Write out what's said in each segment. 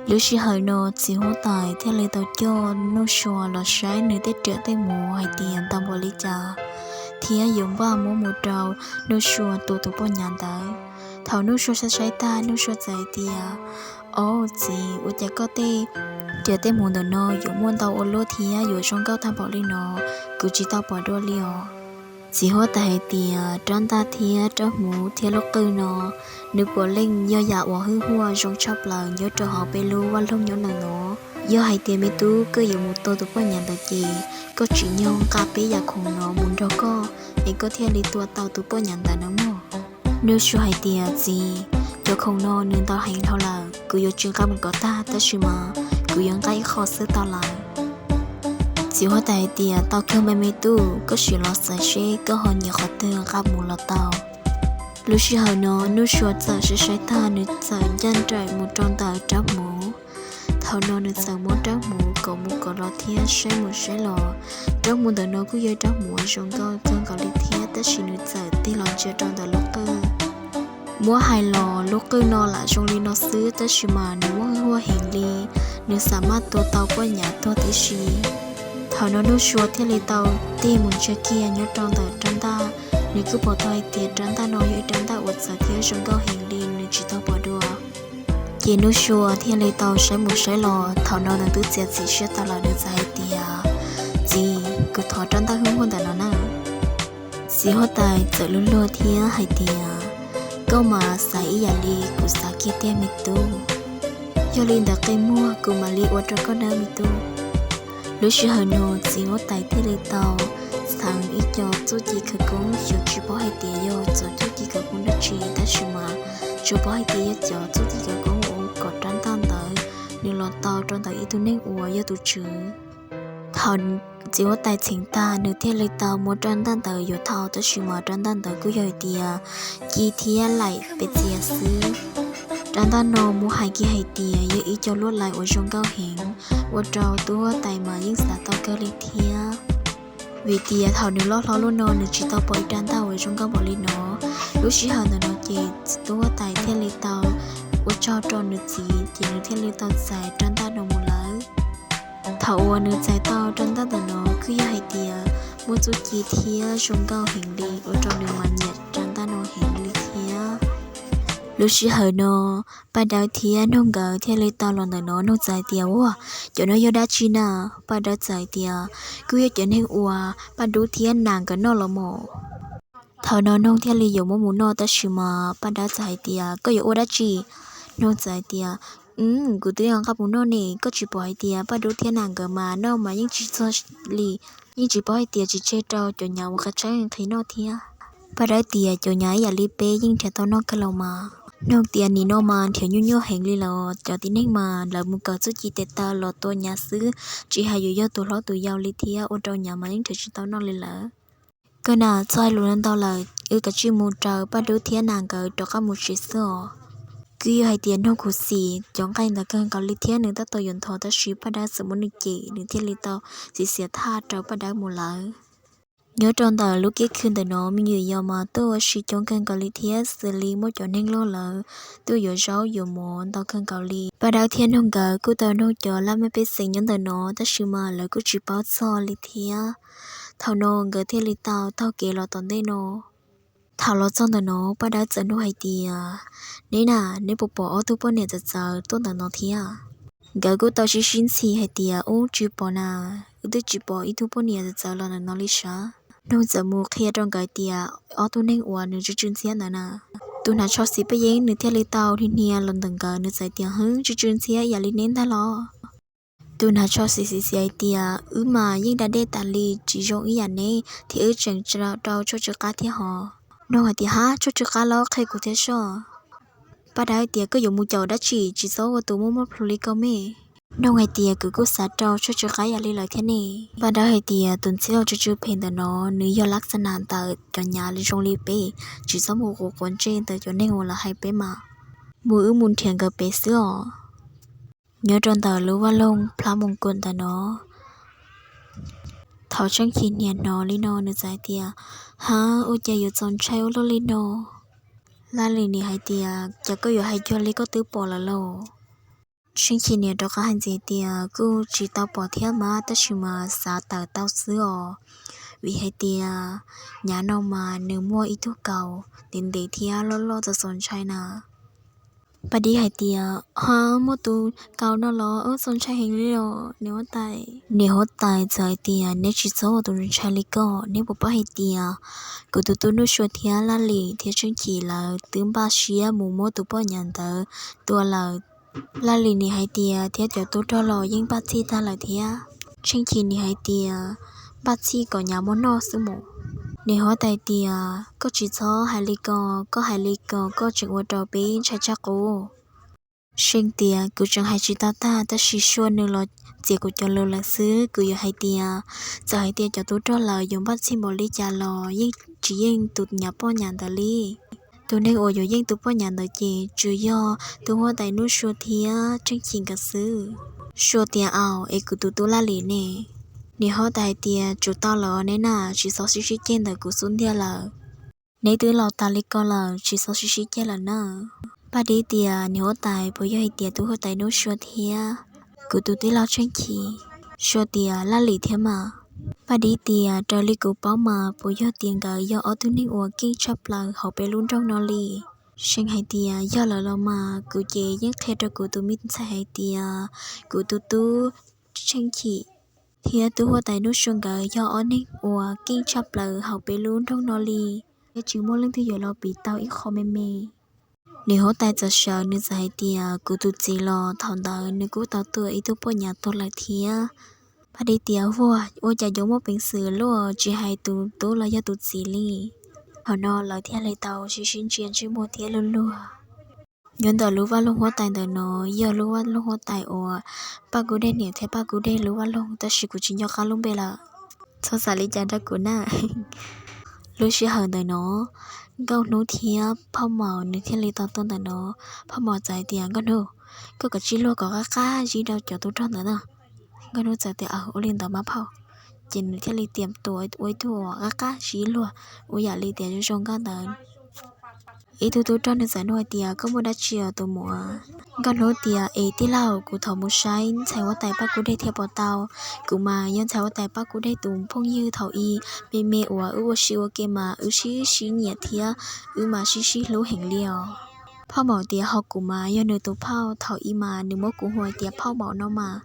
Lub sij hawm no txiv huab tais thiaj li tau coj Nuj Sua los saib nws tej riam tej muv hais tias ntau npaum li cas thiab yuav npaj muab mus rau Nuj Sua tua tus poj nyav ntawd. Thaum Nuj Sua saib saib tag, Nuj Sua txawm hais tias, Au txiv, ua cas koj tej riam tej muv ntawm no yuav muaj ntau ua luaj thiab yuav zoo nkauj tag npaum li no? Kuv tsis tau pom dua li os. Txiv huab tais hais tias, Rab ntaj thiab rab hmuv thiab lub qwj no, nws puav leej yog yam uas hwj huaj zoo tshaj plaws nyob rau hauv peb lub vaj loog nyob ntawm no. Yog hais tias me tub koj yuav mus tua tus poj nyav ntawd ces koj tsim nyog nqa peb yam khoom no mus nrog koj es koj thiaj li tua tau tus poj nyav ntawd nawb mog. Nuj Sua hais tias, Txiv, cov khoom no nws ntau heev dhau lawm, kuv yuav tsis nqa mus kom tag, tab sis mas kuv yuav nqa ib qho xwb tau lawm. Txiv huab tais hais tias, Tau kawg me me tub, koj sim los xav seb koj ho nyiam qhov twg nqa mus los tau. Lub sij hawm no Nuj Sua txawm saib saib tag, nws txawm ncaj nraim mus rau ntawm rab hmuv. Thaum no nws txawm muab rab hmuv kom mus kom los thiab saib mus saib los. Rab hmuv ntawm no kuj yog rab hmuv zoo nkauj kawg nkaus li thiab, tab sis nws txawm tig los ntsia rau ntawm lub qwj. Muab hais los lub qwj no lam zoo li no xwb, tab sis mas nws muaj hwj huaj heev li, nws xam maj tua tau poj nyav tuag tib si. Thaum no Nuj Sua thiaj li tau tig mus ntsia kiag nyob rau ntawm rab ntaj. Nws kuj pom tau hais tias rab ntaj no yog ib rab ntaj uas txawv thiab zoo nkauj heev li, nws tsis tau pom dua. Ces Nuj Sua thiaj li tau saib mus saib los, thaum no nws twb txiav txim siab tau lawm, nws txawm hais tias, Txiv, kuv thov rab ntaj hwj huaj ntawm no na. Txiv huab tais txawm luag luag thiab hais tias, Koj mas xav ib yam li kuv xav kiag tiag me tub. Yog li ntawd qe muag kuv mam li ua rau koj nawb me tub. Lub sij hawm no txiv huab tais thiaj li tau xeev ib co txuj ci khawv koob, xyov tsis paub hais tias yog cov txuj ci khawv koob dab tsi, tab sis mas tsuas paub hais tias yog cov txuj ci khawv koob uas kom rab ntaj ntawd nws los tau rau ntawm ib tug neeg uas yog tus tswv. Thaum txiv huab tais txheev tag, nws thiaj li tau muab rab ntaj ntawd yuav thau, tab sis mas rab ntaj ntawd kuj yog hais tias ci thiab laim pes txias xwb. Rab ntaj no muab hais kiag hais tias yog ib co luaj laim uas zoo nkauj heev, ua rau tub huab tais mas yeej xav tau kawg li thiab. Vim tias thaum nws loj hlob loj no nws tsis tau pom ib rab ntaj uas zoo nkauj npaum li no. Lub sij hawm ntawm no ces tub huab tais thiaj li tau ua tsaug rau nws txiv, ces nws thiaj li tau txais rab ntaj no mus lawm. Thaum uas nws txais tau rab ntaj ntawm no kuj yog hais tias muaj txuj ci thiab zoo nkauj heev li, ua rau nws mas nyiam rab ntaj no heev li thiab. Lub sij hawm no Paj Dawb thiab Noog nkawd thiaj li tau los ntawm no. Noog txawm hais tias, Ua, cov no yog dab tsi na? Paj Dawb txawm hais tias, Kuj yog cov neeg uas Paj Dub thiab Nas nkawd noj los mas. Thaum no Noog thiaj li yuav muab mus noj, tab sis mas Paj Dawb txawm hais tias, Koj yuav ua dab tsi? Noog txawm hais tias, Kuv twb yuav nqa mus noj ne, koj tsis pom hais tias Paj Dub thiab Nas nkawd mas noj mas yeej tsis txog li, yeej tsis paub hais tias tsis tseg rau cov nyav uas qab tshaib nqhis noj thiab. Paj Dawb tias, Cov nyav ib yam li peb yeej nrhiav tau noj kawg los mas. Noog tias, Nim no mas nrhiav nyuaj nyuaj heev li lawm, cov tib neeg mas lawv mus kawm txuj ci tes taw los tua nyav xwb, tsis hais yuav yog tus hlob tus yau li thiab, ua rau nyav mas yeej nrhiav tsis tau noj li lawm. Koj na, txhob hais lus ntau lawm, wb kav tsij mus raws Paj Dub thiab Nas nkawd rov qab mus tsev xwb os. Kuj yog hais tias Noog khuv xim cov nqaij ntawd kawg nkaus li thiab, nws tab tom yuav ntho, tab sis Paj Dawb txawm muab nws cem, nws thiaj li tau txiav txim siab thaj rau Paj Dawb mus lawm. Nyob rau ntawm lub kiab khw ntawm no, me nyuam yaus mas tuaj ua si coob kawg nkaus li thiab, xws li muaj cov neeg loj lawv tuaj yuav zaub yuav mov ntau kawg nkaus li. Paj Dawb thiab Noog nkawd kuj tau nug cov laj mej pej xeem nyob ntawm no, tab sis mas lawv kuj tsis paub txog li thiab. Thaum no nkawd thiaj li tau taug kev los tom ntej no. Thaum los txog ntawm no, Paj Dawb txawm nug hais tias, Neb na, neb puas pom ob tug poj niam txawv txawv tuaj ntawm no thiab? Nkawd kuj tau sib sib ntxhi hais tias, Ub, tsis pom na, wb twb tsis pom ib tug poj niam txawv txawv los ntawm no li sav. Noog txawm mus qhia rau nkawd tias ob tug neeg uas nws tsw tsw ntxhiab ntawd na. Tus hnav tsho xim paj yeeb nws thiaj li tau hnia hnia los ntawm nkawd, nws txawm tias, Hwb, tsw tsw ntxhiab ib yam li neb ntag los? Tus hnav tsho xim xim xim hais tias, Wb mas yeej da dej tas li, tsis zoo ib yam neb thiab, wb tseem rau tshuaj tsw qab thiab hos. Noog hais tias, Hab, tshuaj tsw qab los qhia kuv thiab soj. Paj Dawb tias, Koj yuav mus caum dab tsi, tsis txhob ua tus muaj muaj plhus li koj me. Noog hais tias, Kuv kuj xav rau tshuaj tsw qab yam li lawv thiab ne. Paj Dawb hais tias, Tus ntxhiab tsw tsw phem ntawm no, nws yog laj xa nas ntawm cov nyav zoo li peb, tsis txhob mus quav quav ntsej ntawm cov neeg uas lawv hais peb mas. Mus wb mus nrhiav nkawd pem xwb os. Nyob rau ntawm lub vaj loog plab moos kos ntawm no, thaum Tseej Chim niam hnov li no nws txawm hais tias, Hab, ua cas yuav txaus ntshai ua luaj li no? Laj Lis niam hais tias, Cas koj yuav hais cuag li koj twb pom lawm lauj? Tsheej Chim niam rov qab hais ntxiv tias, kuj tsis tau pom thiab mas, tab sis mas xav tawm tau xwb os, vim hais tias nyav no mas nws muaj ib tug kaus ntev ntev thiab loj loj txaus txaus ntshai na. Paj Dib hais tias, ha, muaj tus kaus no los txaus ntshai heev li os niam huab tais. Niam huab tais txawm hais tias, neb tsis txhob ua tus ntshai li ko, neb puas paub hais tias kuv tus tub Nuj Sua thiab Laj Lim thiab Tsheej Chim lawv twb npaj siab mus muab tus poj niam ntawd tua lawm. Laj Lim nim hais tias, thiab cov tub rog los yeej npaj txhij tag lawm thiab. Tsheej Chim nim hais tias, npaj txhij kom nyav muab noj xwb mus. Niam huab tais tias, koj tsis txhob hais li ko, koj hais li ko koj tseem ua rau peb ntshai tshaj qub. See tias kuv tseem hais tsis tau tag, tab sis Sua nws los txiav kuv cov lus lawm xwb. Kuv yuav hais tias, txawm hais tias cov tub rog lawv yuav npaj txhij npaum li cas los yeej tsis yeej tus nyav poj niam ntawd li. Tus neeg uas yuav yeej tus poj niam ntawd ces tsuas yog tus huab tais Nuj Sua thiab Tsheej Chim nkawd xwb. Sua tias, au, es kuv tus tub Laj Lim ne? Niam huab tais hais tias, tsum tau lawm neb na, tsis txhob sib sib ceg ntawm kuv xub ntiag lawm. Neb twb los tas li ko lawm, tsis txhob sib sib ceg lawm na. Paj Dib tias, niam huab tais, puas yog hais tias tus huab tais Nuj Sua thiab kuv tus tij laug Tsheej Chim? Sua tias, Laj Lim thiab mas. Paj Dib tias, raws li kuv paub mas puas yog tias nkawd yog ob tug neeg uas keej tshaj plaws hauv peb lub nroog no li? See hais tias, yog lawm los mas, kuv ces yeej qhia rau kuv tus me ntxhais hais tias kuv tus tub Tsheej Chim thiab tus huab tais Nuj Sua nkawd yog ob neeg uas keej tshaj plaws hauv peb lub nroog no li, thiab tsis muaj leej twg yuav los piv tau ib qho me me. Niam huab tais txawm sawv, nws txawm hais tias, kuv tus txiv los thaum ntawd nws kuj tau tua ib tug poj niam tuag lawm thiab. Paj Dib tias, vuag, ua cas yuav muaj peev xwm luaj, tsis hais tus tub los yog tus txiv li. Thaum no lawv thiaj li tau sib sib ntsia ntsej muag thiab luag luag. Nyob ntawm lub vaj loog huab tais ntawm no, yog lub vaj loog huab tais uas Paj Kub Dej niam thiab Paj Kub Dej lub vaj loog, tab sis kuv tsis nco qab lub npe lawm, txhob xav li cas rau kuv na. Lub sij hawm ntawm no, Nkauj Hnub thiab Phauj Maum nws thiaj li tau tuaj ntawm no. Phauj Maum txawm hais tias, Nkauj Hnub, koj kav tsij luag kom qab qab zib rau cov tub rog ntawd na. Nkauj Hnub txawm tias, ua li ntawd mas phauj. Ces nws thiaj li tiam tua ua ib tug uas qab qab zib luag, ua yam li tias zoo zoo nkauj ntawd. Ib tug tub rog nws txawm nug hais tias, koj muaj dab tsi os tus muam? Nkauj Hnub tias, es tij laug, kuv thov mus saib ntxhais huab tais Paj Kub Dej thiab puas tau? Kuv mas yog ntxhais huab tais Paj Kub Dej tus phooj ywg thaum ub, me me uas wb ua si ua ke mas wb sib sib nyiam thiab wb mas sib sib hlub heev li os. Phauj Maum tias, ho kuv mas yog nws tus phauj, thaum ub mas nws muab kuv hu hais tias Phauj Maum no mas,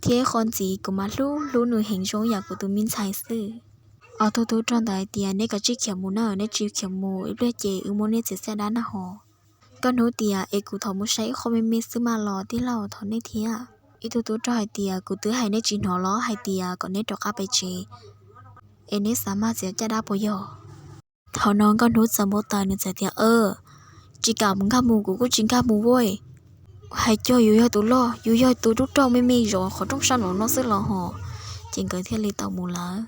thiab qhov ntxiv kuv mas hlub hlub nws heev zoo yam kuv tus me ntxhais xwb. Ob tug tub rog ntawd hais tias, neb kav tsij khiav mus na, neb tsis khiav mus ib pliag ces wb muab neb txiav xaj dab na ho. Nkauj Hnub tias, es kuv thov mus saib ib qho me me xwb mas los tij laug, thov nej thiab. Ib tug tub rog hais tias, kuv twb hais neb tsis hnov los hais tias kom neb rov qab pem tsev, es neb xav mas txiav caj dab puas yog? Thaum no Nkauj Hnub txawm npau taws, nws txawm tias, tsis kam nkag mus kuv kuj tsis nkag mus ua. Hais cog yus yog tus loj, yus yog tus tub rog me me zov qhov rooj sab nraum no xwb los ho. Ces nkawd thiaj li tau mus lawm.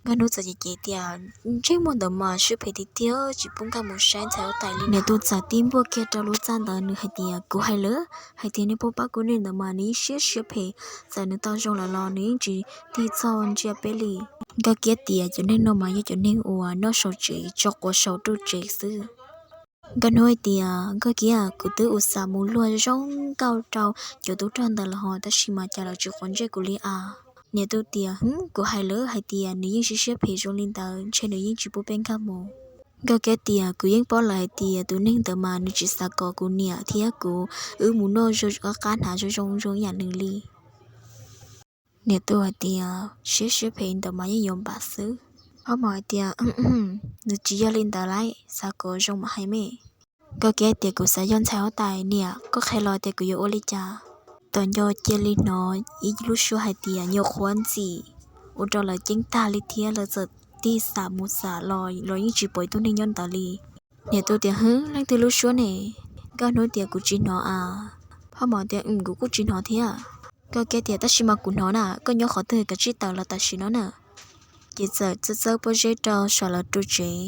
Nkauj Hnub txawm cem cem tias, ntsej muag ntawd mas siab phem tiag tiag, tsis pub nkag mus saib ntxhais huab tais li. Niam Tub txawm tib npuaj kiag rau lub txaj ntawd, nws hais tias, kuv hais lawm hais tias niag poj Paj Kub Dej ntawd mas nws yeej siab siab phem, txawm nws tau zoo lawm los nws yeej tsis tig txog ntsia peb li. Nkauj Kiab tias, cov neeg no mas yog cov neeg uas noj saum tsev tso quav saum ruj tsev xwb. Nkauj Hnub hais tias, Nkauj Kiab, kuv twb ua xav mus luag zoo nkauj rau cov tub rog ntawd los ho, tab sis mas cas lawv tsis quav ntsej kuv li as. Niam Tub tias, kuv hais lawm hais tias nws yeej siab siab phem zoo li ntawd, ntshe nws yeej tsis pub peb nkag mus. Nkauj Kiab tias, kuv yeej paub lawm hais tias tus neeg ntawd mas nws tsis xav kom kuv niam thiab kuv wb mus noj zoo qab qab hnav zoo zoo zoo yam nws li. Niam Tub hais tias, siab siab phem ntawd mas yeej yuav npam xwb. Phauj Maum hais tias, nws tsis yog li ntawd lauj, xav kom zoo mas hais me. Nkauj Kiab tias, kuv xav yog ntxhais huab tais, niam koj qhia los tias kuv yuav ua li cas? Tom nco cia li hnov ib lub suab hais tias, nyuam qhuav ntxim, ua rau lawv ceeb tag li thiab lawv txawm tig xam mus xam los los yeej tsis pom ib tug neeg nyob ntawd li. Niam Tub tias, hwb, leej twg lub suab ne? Nkauj Hnub tias, kuv tsis hnov as. Phauj Maum tias, kuv kuj tsis hnov thiab. Nkauj Kiab tias, tab sis mas kuv hnov na, koj nyob qhov twg kav tsij tawm los tam sim no na. Ces txawm txawb txawb pob zeb rau saum lawv ru tsev.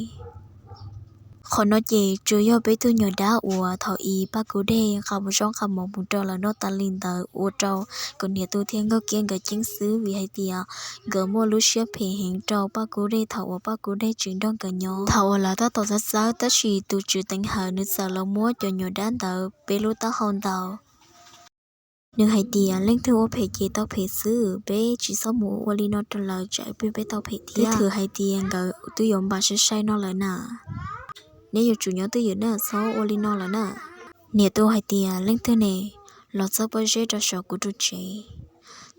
Qhov no ces tsuas yog peb tug nyuag dab uas thaum ub Paj Kub Dej nqa mus zaub nqa mov mus rau lawv noj tas li ntawd ua rau kom Niam Tub thiab Nkauj Kiab nkawd ceeb xwb, vim hais tias nkawd muaj lub siab phem heev rau Paj Kub Dej thaum uas Paj Kub Dej tseem nrog nkawd nyob. Thaum uas lawv tab tom txawb txawb tab sis tus tswv teev hawm nws txawm los muab cov nyuag dab ntawd peb lub taub hau ntaus. Nws hais tias leej twg ua phem ces tau phem xwb, peb tsis txhob mus ua li no rau lawv tsam peb tau phem thiab. Twb hais tias nkawd twb yuav npaj saib saib no lawm na. Neb yuav tsum nyob twj ywm na, txhob ua li no lawm na. Niam tub hais tias leej twg ne los txhob pob zeb rau saum kuv ru tsev.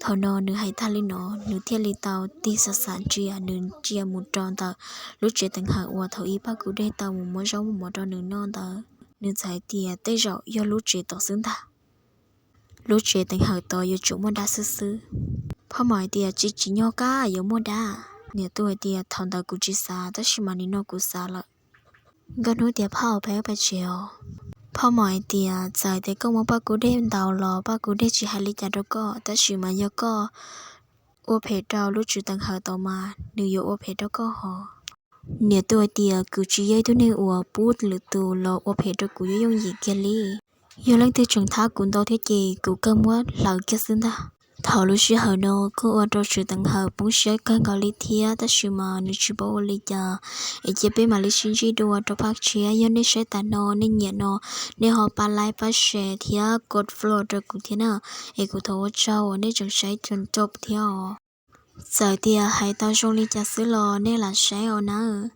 Thaum no nws hais tag li no nws thiaj li tau tig xav xav ntsia, nws ntsia mus rau ntawm lub tsev teev hawm uas thaum ub Paj Kub Dej tau mus muab zaub muab mov rau nws noj ntawd. Nws txawm hais tias tej zaum yog lub tsev tod xwb ntag. Lub tsev teev hawm tod yuav tsum muaj dab xwb xwb. Phauj Maum hais tias tsis tsim nyog kab yuav muaj dab. Niam tub hais tias thaum ntawd kuv tsis xav tab sis mas nim no kuv xav lawm. Nkauj Hnub tias phauj, peb ua pem tsev os. Phauj Maum hais tias txawm tias koj muab Paj Kub Dej ntaus los Paj Kub Dej tsis hais li cas rau koj, tab sis mas yog koj ua phem rau lub tsev teev hawm tod mas nws yuav ua phem rau koj hos. Niam tub hais tias kuv tsis yog ib tug neeg uas pub lwm tus los ua phem rau kuv yooj yooj yim kiag li. Yog leej twg tseem thab kuv ntau thiab ces kuv kawg muab hlawv kiag xwb ntag. Thaum lub sij hawm no kuj ua rau tsev teev hawm poob siab kawg nkaus li thiab, tab sis mas nws tsis paub ua li cas. Es cia peb mam li sib ntsib dua rau phaj tshiab. Yog nej saib tas no nej nyiam no, nej ho pab like, pab share thiab comment follow rau kuv thiab na. Es kuv thov ua tsaug uas nej tseem saib txog thiab os. Txawm tias hais tau zoo li cas xwb los nej lam saib os nawb.